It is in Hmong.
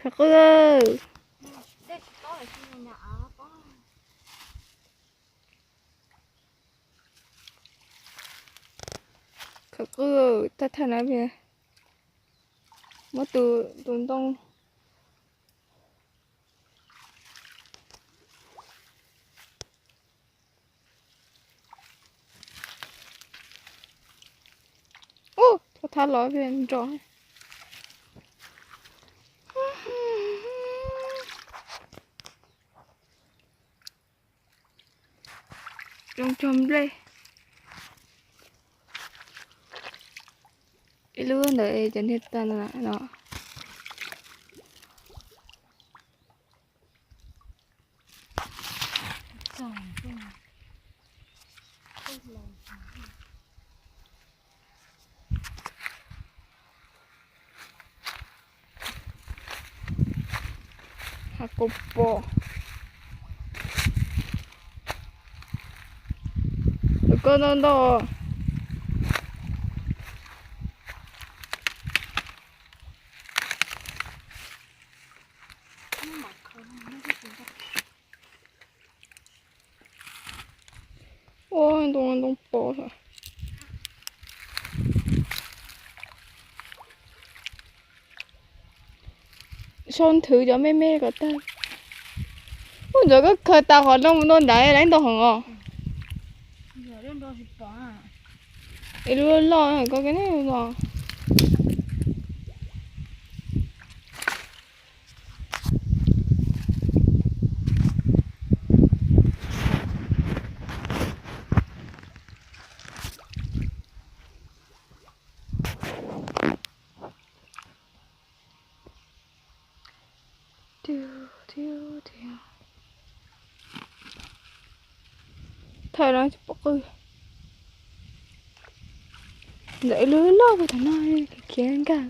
Khawv qwj, khawv qwj, thaj thaj na, muab tus tus ntoo. Ub, thab los nrov. Zoo cog nplej. Ib lub ntawd cov niag tas no. Hav kaus pom. Lawv koj ntau ntau. Ua ntoo ntoo pom lawm. Sau nthwv cov me me kom tag. Ub, ntxuav koj khaws tas qhov no mus ntau ntawd lawv ntau heev os. Es lub loj koj ke ne los. Thawj no tsis pom qwj. Ntawm lub loj puag tom no khiav nkag.